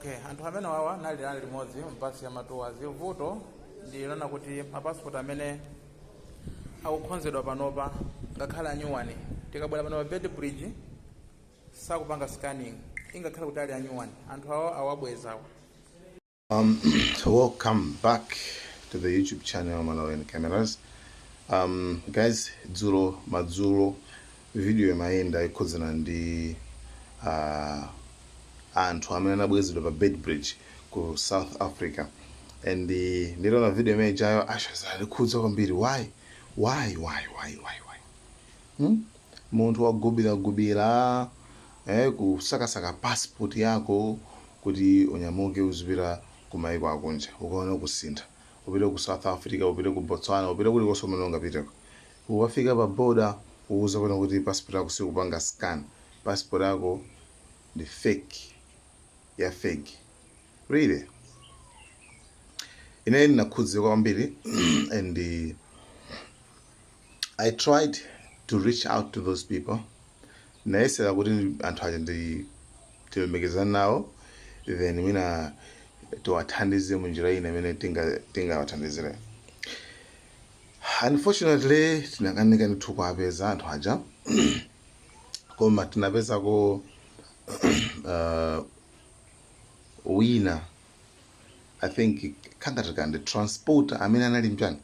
Okay, anthu amene wawa nali ali limodzi mbasi ya ma tours. Vuto ndilona kuti mapasipoti amene akukonzedwa panopa, ngakhale anyuwani, tikabwera pano pa Beitbridge sakupanga scanning ingakhale kuti ali anyuwani. Anthu awo awabwezawo. Welcome back to the YouTube channel Malawian Cameras. Guys, dzulo madzulo video imayenda ikhudzana ndi anthu amene anabwezedwa pa Beitbridge ku South Africa, and nditaona video imene ijayo asha, zandikhudza kwambiri. Why, why, why, why, why, why? Hmm? Munthu wagubiragubira kusakasaka passport yako kuti unyamuke uzipita ku maiko akunja, ukaona kusintha, upite ku South Africa, upite ku Botswana, upite kulikonse kumene ungapiteko, ukafika pa border uuza kuona kuti passport yako sikupanga scan, passport yako ndi fake ya fake. Really, ine ndinakhudzika kwambiri, and I tried to reach out to those people. Nayesera kuti anthu aja ndi tilumikizane nawo, then mwina tiwathandize munjira ina imene tingawathandizire. Unfortunately, tinakanika ndithu kuwapeza anthu aja, koma tinapezako wina, I think kangati ndi transporter amene anali mchani,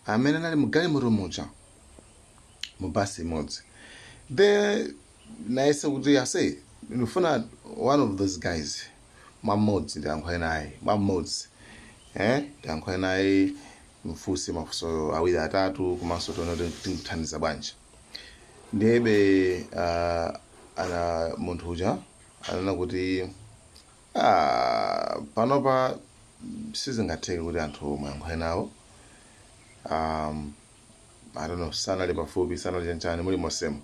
amene anali mgalimoto muja, mu basi imodzi. Then nayese kuti ase ndifuna one of those guys, mwamodzi ndiyankhule naye, mwamodzi ndiyankhule naye, mfunse mafunso awiri atatu, komanso tione kuti tingithandiza bwanji. Ndiyebe ana munthu uja anena kuti, "Ah, panopa sizingatheke kuti anthu muyankhule nawo." I don't know, sanali pafupi, sanali chanchani, muli mosemo,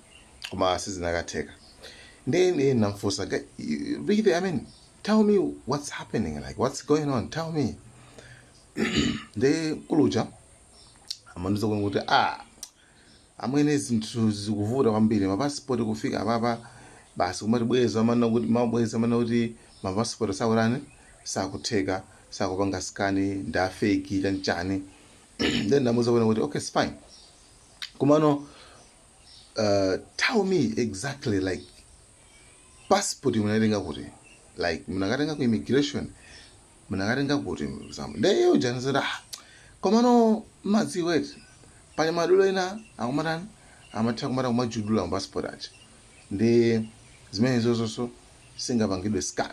koma sizinakatheka. Ndiye namfunsa, "Really, I mean, tell me what's happening, like, what's going on, tell me." Ndi kuluja amandiza kuti, "Ah, amwene, zinthu zikuvuta kwambiri. Mapasipoti kufika apapa basi kumatibweza, amana kuti mabweza, amana kuti mapasipoti sakurani, sakutheka, sakupanga scan, ndi a fake, chanchani." Then ndamuuza kuti, "Okay, it's fine, komano tell me exactly, like, passport munatenga kuti? Like, munakatenga ku immigration, munakatenga kuti?" Ndiye uja anazati, "Ah, komano madziwa eti, pali madolo ena akumatani, amatha kumata kumajudula mapassport aja, ndi zimene zozonso singapangidwe scan."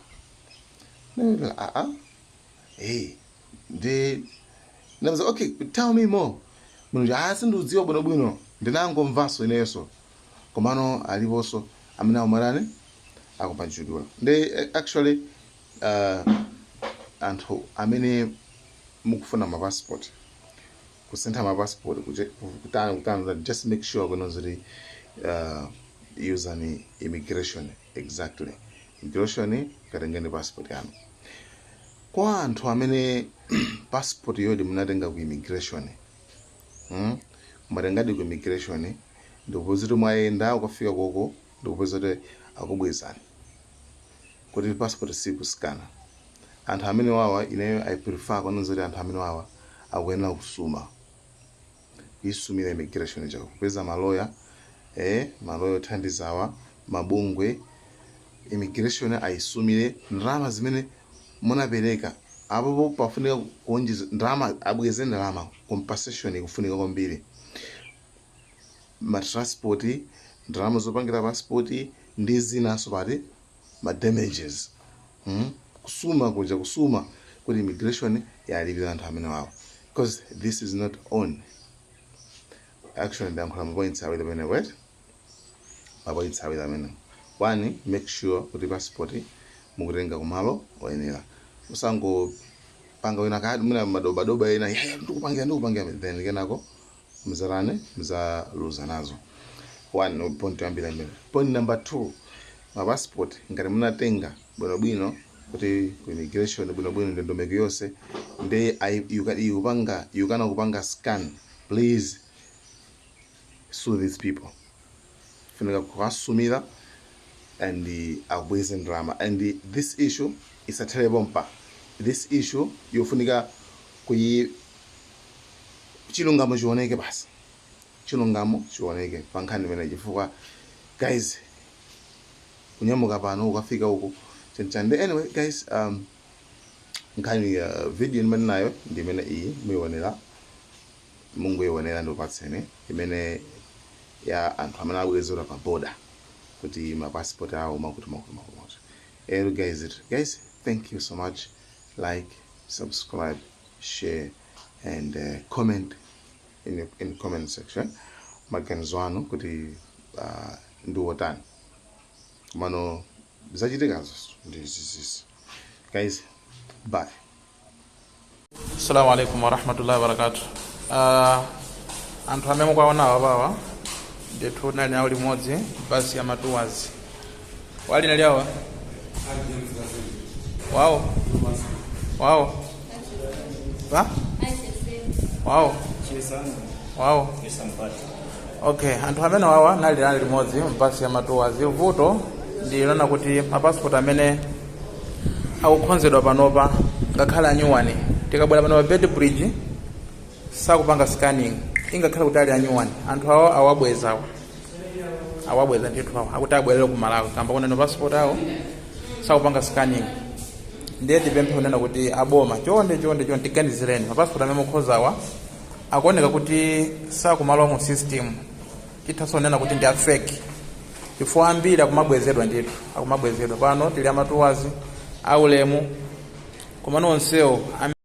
Aa, hey, ndi ndamuza, "Okay, tell me more." Munthu, "Ah, sindiudziwa bwinobwino, ndinangomvanso inenso, komano aliponso amene akumatani, akumajudula." Ndi actually anthu amene mukufuna mapassport, kusintha mapassport, kutani kutani, just make sure kuno zoti usani immigration, exactly immigration, katengeni passport yanu. Kwa anthu amene passport yodi munatenga ku immigration, Mumatengadi ku immigration, ndikupeza kuti mwayenda ukafika koko, ndikupeza kuti akubwezani kuti passport sikuskana, anthu amene wawa, ineyo I prefer kuona kuti anthu amene wawa akuyenera kusuma, kuyisumira immigration ija, kupeza maloya, maloya othandizawa, mabungwe, immigration ayisumire ndalama zimene munapereka. Apopo pafunika kuonjeza ndalama, abweze ndalama, compensation ikufunika kwambiri, matransport, ndalama zopangira passport ndi zinanso, pati ma damages, Kusuma kuja, kusuma kuti immigration yalipira anthu amene wawo, because this is not on. Actually, ndayankhula ma points awiri pamene, right? Ma points awiri amene: one, make sure kuti passport mukutenga kumalo oyenera, usangopanga wina kadi mwina madobadoba ena, "Yeah, ndikupangira, ndikupangira," then kenako mzarane, mzaluza nazo. One point yoyambira imene. Point number two, mapassport ngati munatenga bwinobwino kuti ku immigration bwinobwino, ndondomeko yonse, ndi ikupanga, ikana kupanga scan, please sue these people. Funika kuwasumira and akubweze ndalama. And this issue Isatherepo pompa this issue. Yofunika kuyi chilungamo chioneke basi, chilungamo chioneke pa nkhani imene, chifukwa guys, kunyamuka pano ukafika uku chanchande. Anyway guys, nkhani video imene nayo ndi imene iyi muyionera, mungoyionera, ndikupatseni imene ya anthu amene abwezedwa pa border kuti ma passport awo makuti makuti makuti makuti. Ero guys, guys, thank you so much. Like, subscribe, share and comment in comment section maganizo anu kuti ndi wotani. Mano zachitikazo ndi zizizi. Guys, bye. Assalamu alaikum warahmatullahi wabarakatuh. Anthu amene mukuwaona awapawa ndithu tinali nawo limodzi basi ya ma tours. Wali nali awa wawo wawo pa wawo wawo. Okay, anthu amene wawa nali nali limodzi mbasi ya ma tours. Vuto ndilona kuti mapasipoti amene akukhonzedwa panopa, ngakhale anyuwani, tikabwera pano pa Beitbridge sakupanga scanning ingakhale kuti ali anyuwani. Anthu awo awabweza awo, awabweza ndithu awo, akuti abwerere ku Malawi kamba kunena passport awo sakupanga scanning. Ndiye tipemphe kunena kuti aboma, chonde chonde chonde, tiganizireni. Mapasipoti amene mukhozawa akuoneka kuti sakumalowa mu system. Tithaso kunena kuti ndi a fake chifukwa ambiri akumabwezedwa ndithu, akumabwezedwa. Pano tili ama tours aulemu, koma nonsewo.